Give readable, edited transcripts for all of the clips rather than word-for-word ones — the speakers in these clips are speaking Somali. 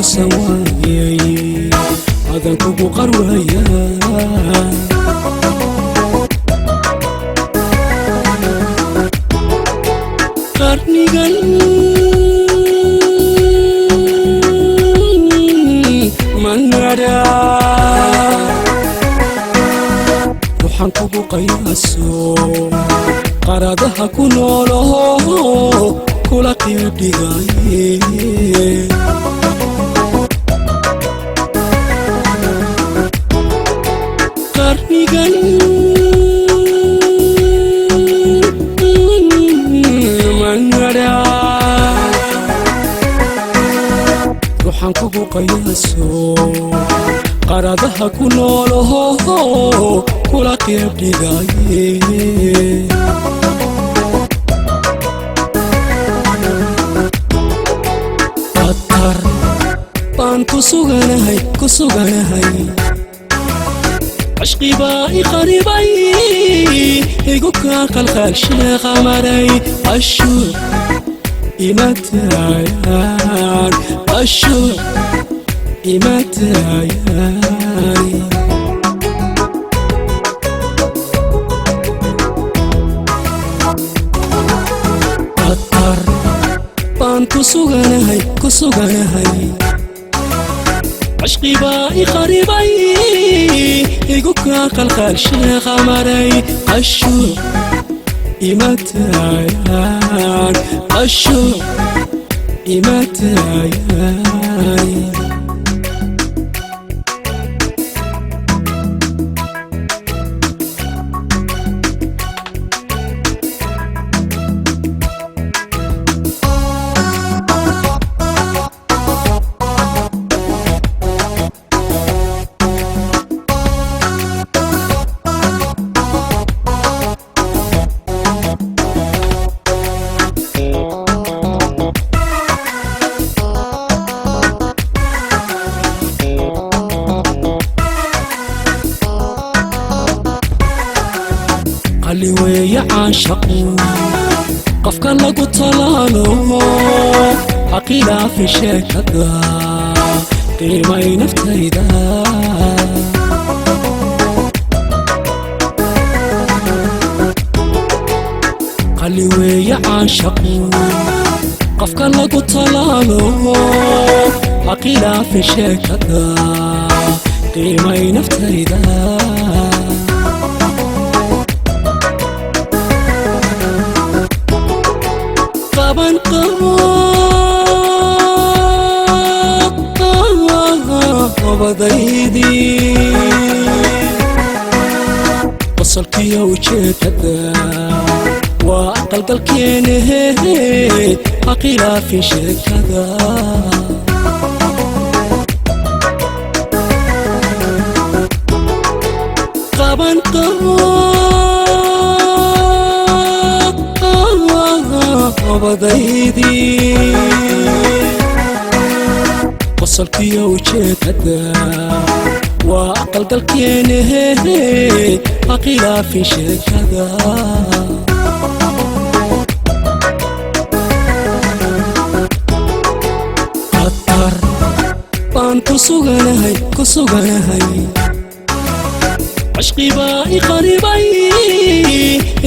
quusan waayay, adan kugu qarwaya. Qarnigan manada ruuxan kugu qayaaso, qaradaha ku nooloho kula qiibdhigaye. Qarnigan manada ruuxan kugu qayaaso, qaradaha ku nooloho kula qiibdhigaye. Qatar baan ku suganahay, ku suganahay, cishqi baa i qaribay, igu kaa qalqaal sheeqamaray. Qashuuc imatayaan, qashuuc imatayaan. Qatar baan ku suganahay, ku suganahay, cishqi baa i qaribay, igu kaa qalqaal sheeqamaray. Qashuuc imatayaan, qashuuc imatayaan. Qali weeye caashaqu, qofka lagu talaalo ha khilaafi sheekada, qiimay naftayda. Qali weeye caashaqu, qofka lagu talaalo ha khilaafi sheekada, qiimay naftayda. Qaban qabadaydii qosolkiyo ujeedada waa aqalgalkeene, ha khilaafin sheekada. Qaban qabadaydii qosolkiyo ujeedada waa aqalgalkeene, ha khilaafin sheekada. Qatar baan ku suganahay, ku suganahay, cishqi baa i qaribay,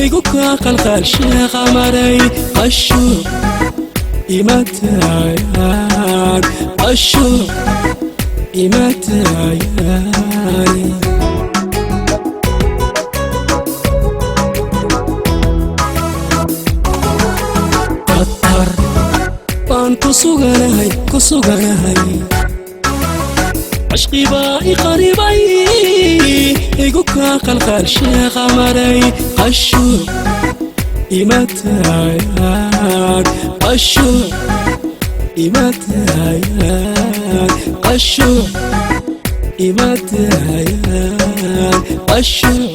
igu kaa qalqaal sheeqamaray. Qashuuc imatayaan, qashuuc imatayaan. Qatar baan ku suganahay, ku suganahay, cishqi baa i qaribay, igu kaa qalqaal sheeqamaray. Qashuuc imatayaan, qashuuc imatayaan, qashuuc imatayaan, qashuuc.